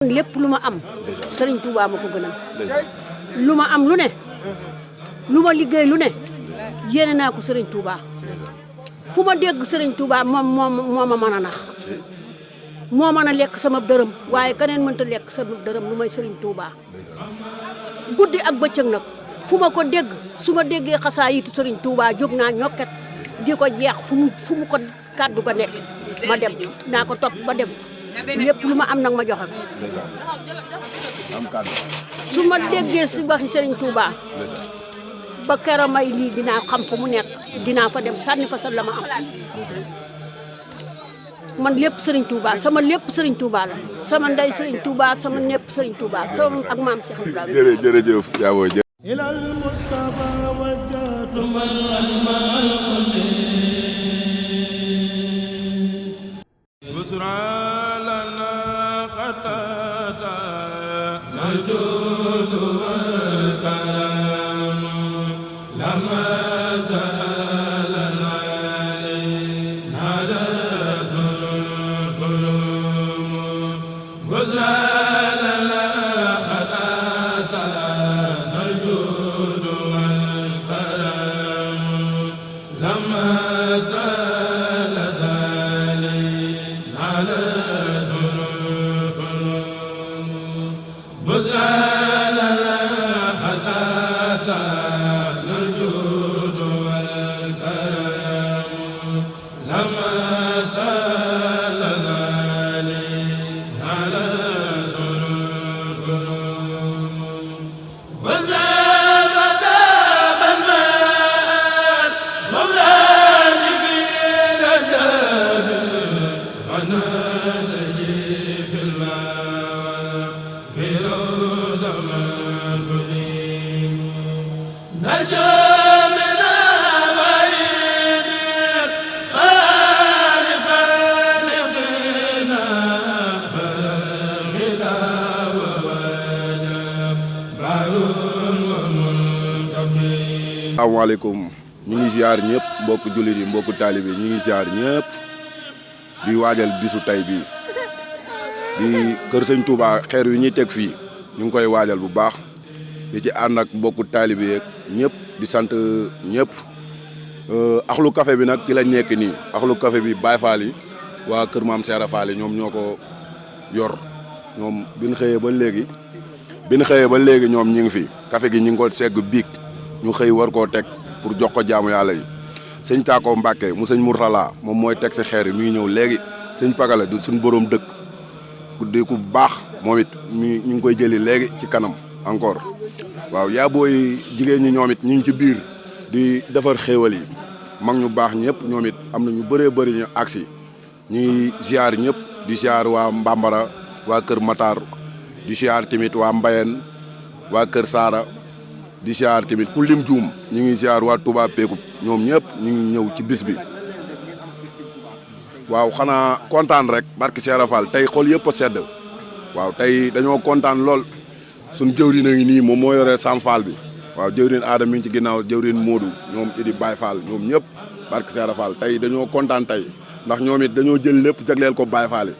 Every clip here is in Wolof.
lépp lu ma am Serigne Touba ma ko gënal lu ma am lu ne lu ma liggéey lu ne yéene naa ko Serigne Touba fu ma dégg Serigne Touba moo ma mën a nax moo mën a lekk sama dërëm waaye keneen mënta lekk sama dërëm lu may Serigne Touba guddi ak bëccëg nag fu ma ko dégg su ma déggee xasaa yitu Serigne Touba jóg naa ñokket di ko jeex fu mu ko kàddu ko nekk ma dem naa ko topp ba dem lépp lu ma am nag ma joxe ko su ma déggee si waxi Serigne Touba ba keroog may lii dinaa xam fu mu nekk dinaa fa dem sànni fa sa la ma am man lépp Serigne Touba sama lépp Serigne Touba la sama ndey Serigne Touba sama lépp Serigne Touba sama ak maam Cheikh Ibrahima. jërëjëf yaa booy jë. asalaamaaleykum ñu ngi ziar ñëpp mbokk jullit yi mbokk taalibe ñu ngi ziar ñëpp di waajal bisu tay bi di kër sëñ Touba xeer yu ñuy teg fii ñu ngi koy waajal bu baax di ci ànd ak mbokku taalibe yeeg ñëpp di sant ñëpp axlu café bi nag ci lañ nekk nii axlu café bi Baye Fall yi waa kër maam Seera Fall yi ñoom ñoo ko yor ñoom bi ñu xëyee ba léegi ñoom ñu ngi fi café gi ñu ngi ko segg biig ñu xëy war koo teg pour jox ko jaamu yàlla yi sëñ Tako Mbacke mu sëñ Mourtala moom mooy teg si xeer yi mi ngi ñëw léegi sëñ Pagala du suñ borom dëkk di ku baax moom it ñu ngi koy jëli léegi ci kanam encore waaw yaa booy jigéen ñi ñoom it ñu ngi ci biir di defar xéewal yi mag ñu baax ñëpp ñoom it am na ñu bëree bëri ñu agsi ñuy ziar ñëpp di ziar waa Mbambara waa Kër Matar di ziar tamit waa Mbayeen waa Kër Saara di ziar tamit ku lim juum ñu ngi ziar waa Touba Pékub ñoom ñëpp ñu ngi ñëw ci bis bi waaw xanaa kontaan rek barki Cheikh Rafal tey xol yëpp a sedd waaw tey dañoo kontaan lool suñ jëwriñ a ngi nii moom moo yore Sam Fall bi waaw jëwriñ Adam mi ngi ci ginnaaw jëwriñ Modou ñoom Idi Baye Fall ñoom ñëpp barki Cheikh Rafal tey dañoo kontaan tey ndax ñoom it dañoo jël lépp jagleel ko Baye Fall yi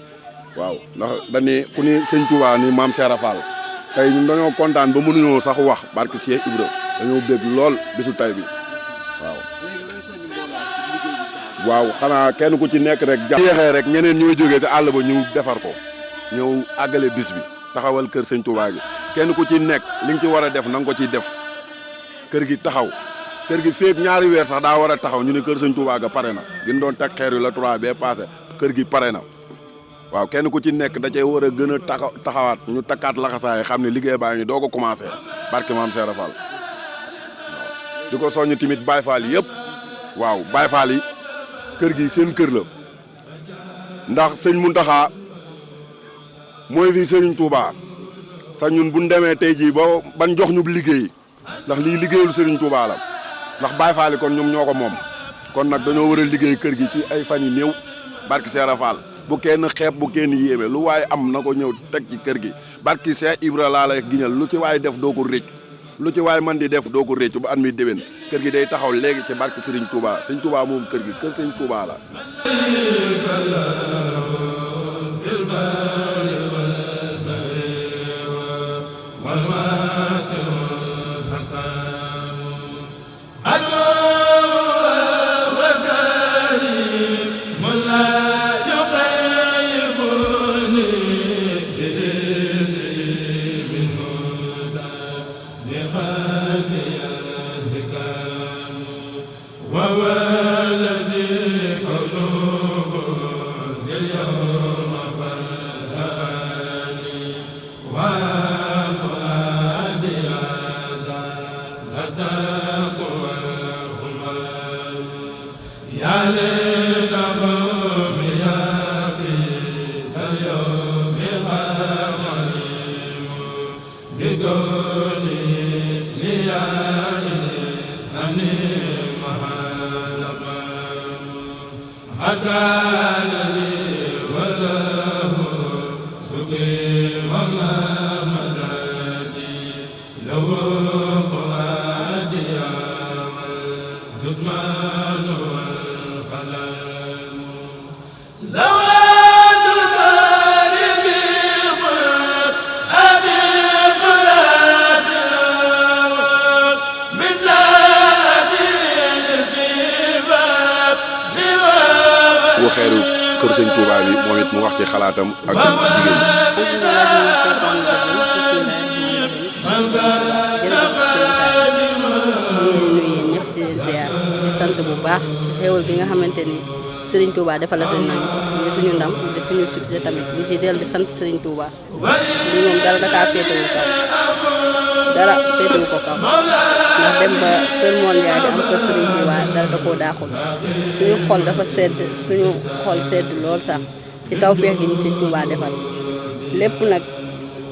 waaw ndax dañu ku ni sëñ Touba ni maam Cheikh Rafal tey ñun dañoo kontaan ba mënuñoo sax wax barke Cheikh Ibra dañoo bég lool bisu tay bi waaw xanaa kenn ku ci nekk rek jeexee rek ñeneen ñooy jógee ci àll ba ñu defar ko ñëw àggale bis bi taxawal kër sëñ Touba gi kenn ku ci nekk li nga ci war a def na nga ko ciy def kër gi taxaw kër gi feek ñaari weer sax daa war a taxaw ñu ne kër sëñ Touba ga pare na gën doon teg xeer yu la 3 bee passé kër gi pare na waaw kenn ku ci nekk da cee war a gën a taxawaat ñu takkaat laxasaay xam ne liggéey baa ngi doo ko commencé barke maam Cheikh Fall waaw di ko soññ tamit Baye Fall yëpp waaw Baye Fall yi kër gi seen kër la ndax sëñ Mountakha mooy fi Serigne Touba sax ñun bu ñu demee tey jii ba ban jox ñu liggéey ndax lii liggéeyul Serigne Touba la ndax Baye Fall yi kon ñoom ñoo ko moom kon nag dañoo war a liggéey kër gi ci ay fan yu néew barke Cheikh Fall bu kenn xeeb bu kenn yéeme lu waaye am na ko ñëw teg ci kër gi barki Cheikh Ibra laa lay giñal lu ci waaye def doo ko rëcc lu ci waaye man di def doo ko réccu ba at mi déwén kër gi day taxaw léegi ci barke Serigne Touba Serigne Touba moom kër gi kër Serigne Touba la. xeeru kër sëñ Touba bi moom it mu wax ci xalaatam ak jigéen ñi. di sant bu baax ci xéewal gi nga xamante ni Serigne Touba defalate nañ ko muy suñu ndam di suñu succès tamit ñu ci dellu di sant Serigne Touba lii moom dara dakaa féetewu kaw dara féetewu ko kaw ndax dem ba kër Mor Ndiaye di am kër Serigne Touba dara da koo daaxul suñu xol dafa sedd suñu xol sedd lool sax ci tawfeex gi ñu Serigne Touba defal lépp nag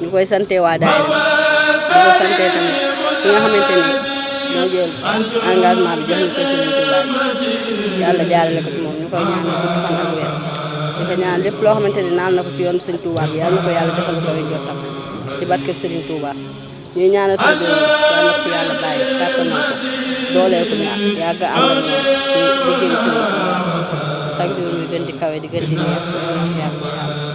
ñu koy sante waa daayira di ko sante tamit ki nga xamante ni moo jël engagement bi jox ñu ko Serigne Touba yàlla jaarale ko ci moom ñu koy ñaanal gudd fan ak wér di ko ñaan lépp loo xamante ni naan na ko ci yoon Serigne Touba bi yàlla na ko yàlla defal ko njottam ci barkeb Serigne Touba ñuy ñaanal suñu déwén yàlla na ko yàlla bàyyi kàttanal ko dooleel ko ñu yàgg a ànd ak ñoom ci liggéeyu Serigne Touba chaque jour ñu gën di kawe di gën di neex incha allah.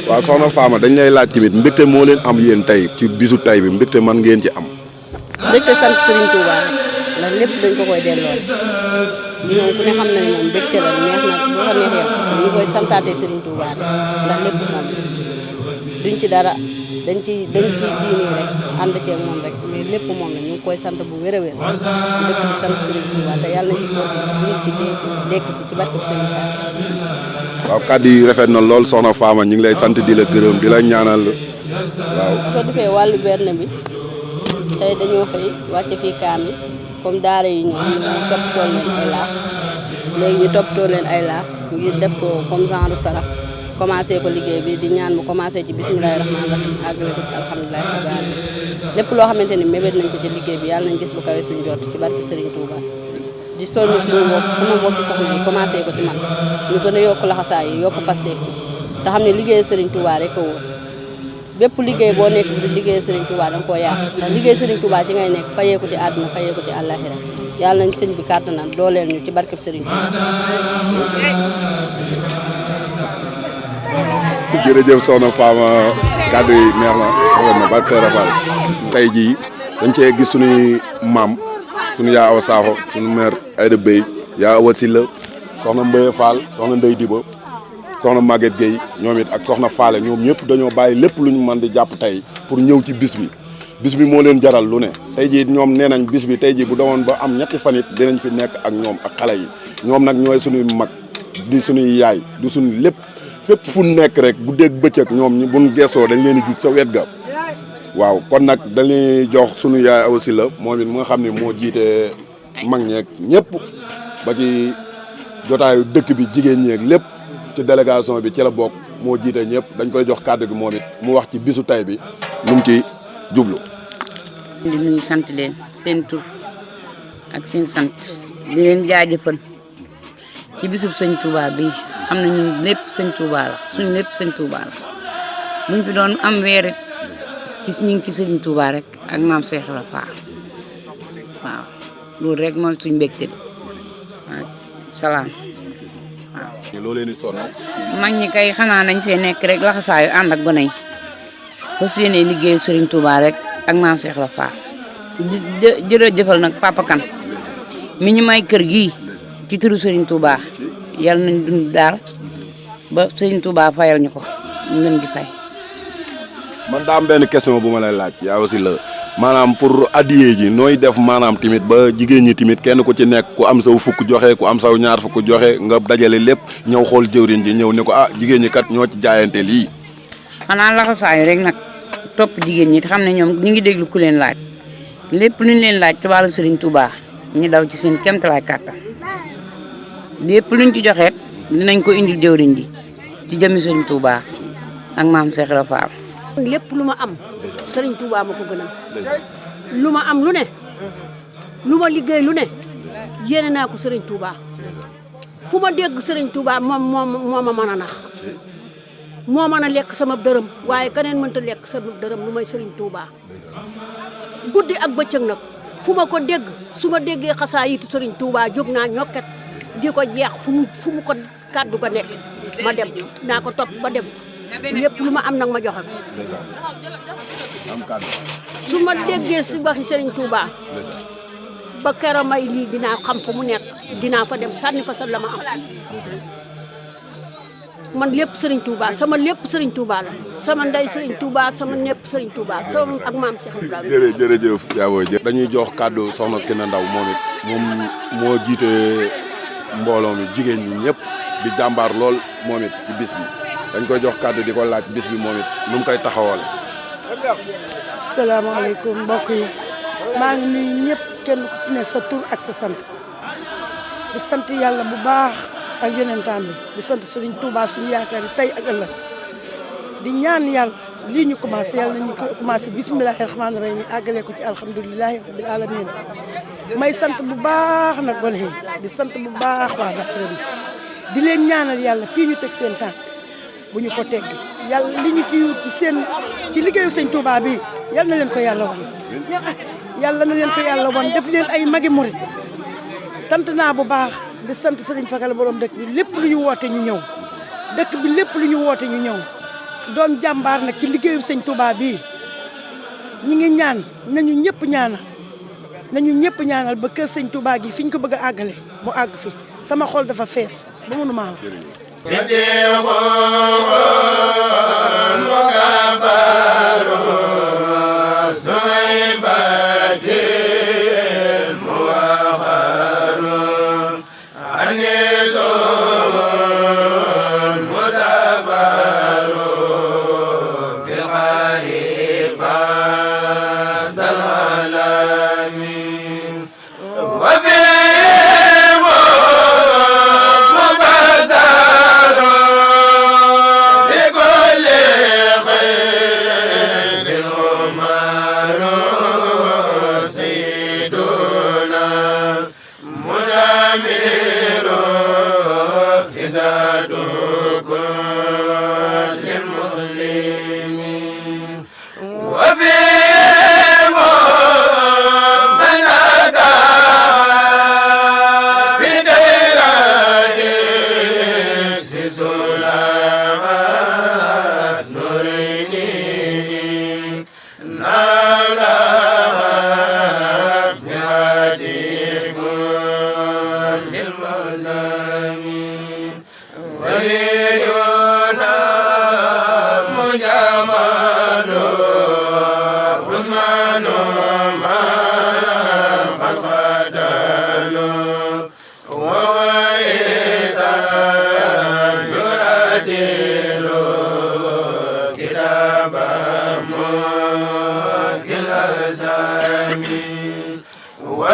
waaw soxna Fama dañ lay laaj tamit mbégte moo leen am yéen tey ci bisu tey bi mbégte man ngeen ci am. mbégte sant Serigne Touba rek ndax lépp dañ ko koy delloo li moom ku ne xam na ne moom mbégte la neex na boo ko neexee ñu koy santaatee Serigne Touba rek ndax lépp moom duñ ci dara dañ ci kii nii rek ànd ceeg moom rek mais lépp moom la ñu ngi koy sant bu wér a wér di dëkk di sant Serigne Touba te yàlla na ci ko ñu ci dee ci dekk ci barkeb Serigne Sall. waaw kàddu yi rafet na lool soxna Fama ñu ngi lay sant di la gërëm di la ñaanal waaw. bu ko defee wàllu berne bi tey dañoo xëy wàcce fii kaamil comme daara yi ñëw ñu toppatoo leen ay laax léegi ñu toppatoo leen ay laax ngir def ko comme genre sarax commencé ko liggéey bi di ñaan mu commencé ci bisimilahi rahmaani rahim àggale ko ci alhamdulilahi rabbil alamin lépp loo xamante ni mébét nañ ko ci liggéey bi yàlla nañ gis lu kawe suñu jot ci barki Serigne Touba di soññ suñu bopp sama mbokki soxna yi commencé ko ci man ñu gën a yokk laxasaay yi yokk passeef bi te xam ne liggéey Serigne Touba rek a wóor bépp liggéey boo nekk di liggéey Serigne Touba da nga koo yàq ndax liggéey Serigne Touba ci ngay nekk fayeeku ci àdduna fayeeku ci àllaaxira yàlla nañ sëñ bi kàttanal dooleel ñu ci barkeb Serigne Touba. jërëjëf soxna Fama kàddu yi neex na rafet na barke Rafal tey jii dañ cee gis suñuy maam suñu yaa awa Sakho suñu mère Aïda Bey yaa awa Silla soxna Mbaye Fall soxna Ndeye Diba soxna Maguette Gueye ñoom it ak soxna Faale ñoom ñëpp dañoo bàyyi lépp lu ñu mën di jàpp tey pour ñëw ci bis bi moo leen jaral lu ne tey jii ñoom nee nañ bis bi tey jii bu demoon ba am ñetti fan it dinañ fi nekk ak ñoom ak xale yi ñoom nag ñooy suñuy mag di suñuy yaay di suñu lépp fépp fu nekk rek bu dégg bëccëg ñoom ñi buñ gestoo dañ leen di gis sa wet ga waaw kon nag dañuy jox suñu yaay aussi la moom it mu nga xam ne moo jiite mag ñeeg ñëpp ba ci jotaayu dëkk bi jigéen ñeeg lépp ci délégation bi ci la bokk moo jiite ñëpp dañ koy jox kàddu gi moom it mu wax ci bisu tay bi lu mu ci jublu. di nuyu sant leen seen tur ak seen sant di leen jaajëfal ci bisub sëñ Touba bi xam na ñun lépp sëñ Touba la suñu lépp sëñ Touba la buñ fi doon am weer ci ñu ngi ci sëñ Touba rek ak maam Cheikh Ibra Fall waaw loolu rek mooy suñu mbégte waaw salaam waaw. loo leen di sonn. mag ñi kay xanaa nañ fee nekk rek laxasaayu ànd ak gone yi fas yéene liggéeyu sëriñ Touba rek ak maam Cheikh Ibra Fall di jërëjëfal nag Papa Kane mi ñu may kër gii ci turu sëriñ Touba yàlla nañ dund daal ba sëriñ Touba fayal ñu ko ngeen gi fay. man daa am benn question bu ma lay laaj yaa aussi la maanaam pour addiye ji nooy def maanaam tamit ba jigéen ñi tamit kenn ku ci nekk ku am saw fukk joxe ku am saw ñaar fukk joxe nga dajale lépp ñëw xool jëwriñ ji ñëw ne ko jigéen ñi kat ñoo ci jaayante lii. xanaa laxasaayu rek nag topp jigéen ñi te xam ne ñoom ñu ngi déglu ku leen laaj lépp lu ñu leen laaj ci wàllu sëriñ Touba ñu daw ci seen kéemtalaay kàttan lépp luñ ci joxeet dinañ ko indil jëwriñ ji ci jëmmi sëriñ Touba ak maam Cheikh Ibra Fall lépp lu ma am Serigne Touba ma ko gënal lu ma am lu ne lu ma liggéey lu ne yéene naa ko Serigne Touba fu ma dégg Serigne Touba moo ma mën a nax moo mën a lekk sama dërëm waaye keneen mënta lekk sama dërëm lu may Serigne Touba guddi ak bëccëg nag fu ma ko dégg su ma déggee xasaa yitu Serigne Touba jóg naa ñokket di ko jeex fu mu ko kàddu ga nekk ma dem naa ko topp ba dem lépp lu ma am nag ma joxe ko su ma déggee si waxi Serigne Touba ba keroog may lii dinaa xam fu mu nekk dinaa fa dem sànni fa sa la ma am man lépp Serigne Touba sama lépp Serigne Touba la sama ndey Serigne Touba sama ñëpp Serigne Touba sama ak maam Cheikh Ibrahima. jërëjëf yaa booy dañuy jox kàddu soxna Kine Ndaw moom moo jiite mbooloo mi jigéen ñi ñëpp di jàmbaar lool moom it ci bis bi dañ koy jox kàddu di ko laaj bis bi moom it nu mu koy taxawale. salaamaaleykum mbokk yi maa ngi nuyu ñëpp kenn ku ci ne sa tur ak sa sant di sant yàlla bu baax ak yonentam bi di sant Serigne Touba suñu yaakaar yi tey ak ëllëg di ñaan yàlla lii ñu commencé yàlla nañu ko commencé bisimilahi rahmaani rahim yi àggalee ko ci alhamdulilahi rabbil alamin may sant bu baax nag gone yi di sant bu baax waa daara bi di leen ñaanal yàlla fii ñu teg seen tànk bu ñu ko tegg yàlla li ñu ci wut ci liggéeyu sëñ Touba bi yal na leen ko yàlla wan yàlla na leen ko yàlla wan def leen ay magi murit sant naa bu baax di sant Serigne Pakala borom dëkk bi lépp lu ñu woote ñu ñëw dëkk bi lépp lu ñu woote ñu ñëw doon jàmbaar nag ci liggéeyu sëñ Touba bi ñi ngi ñaan nañu ñëpp ñaanal ba kër sëñ Touba gi fi ñu ko bëgg a àggale mu àgg fi sama xol dafa fees ba mënu maa wax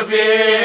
be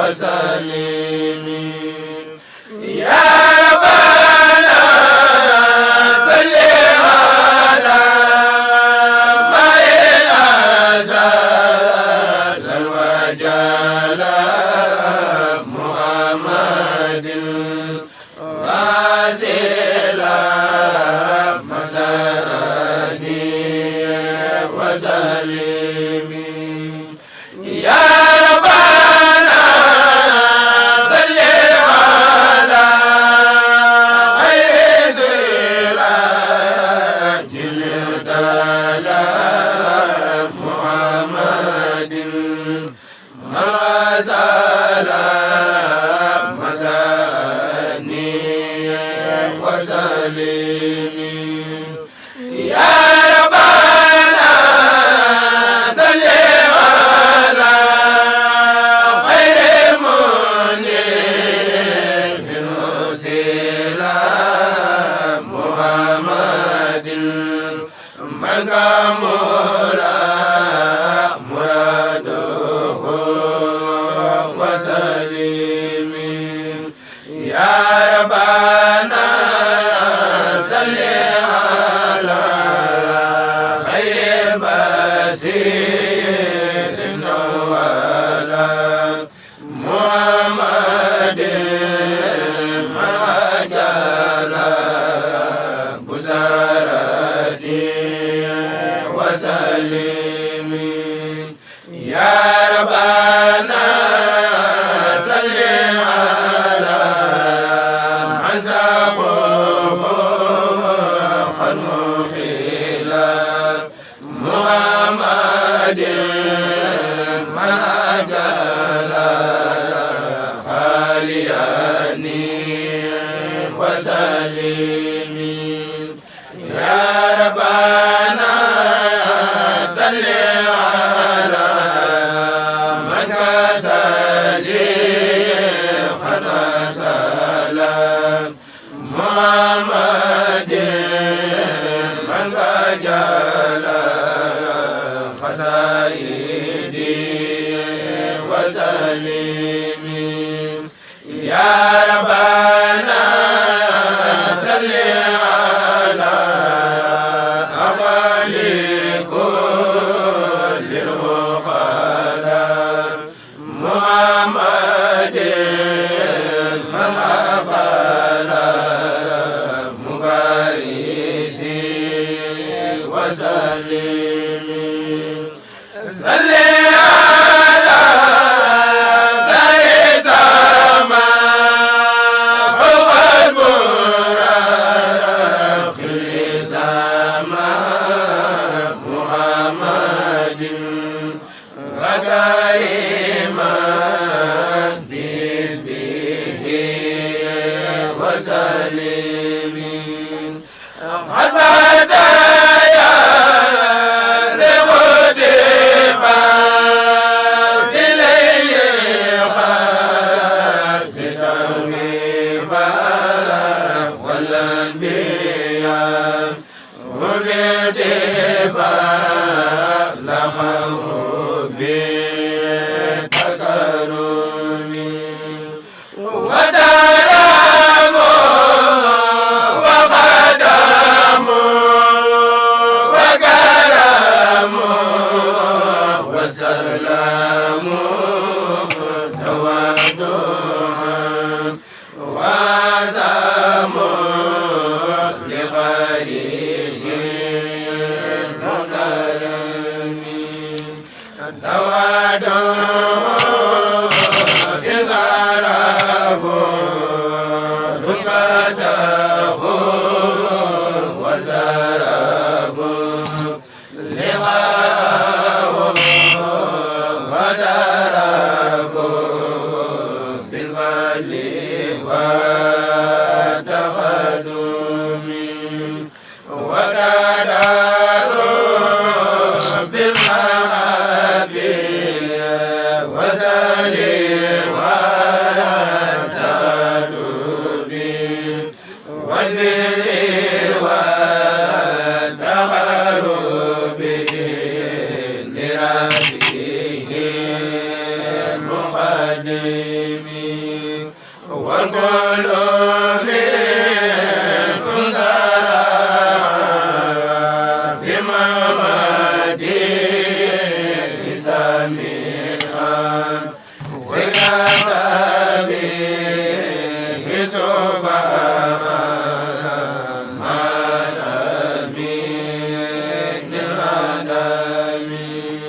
مسرني وسلم Amin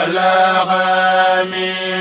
ولا غامي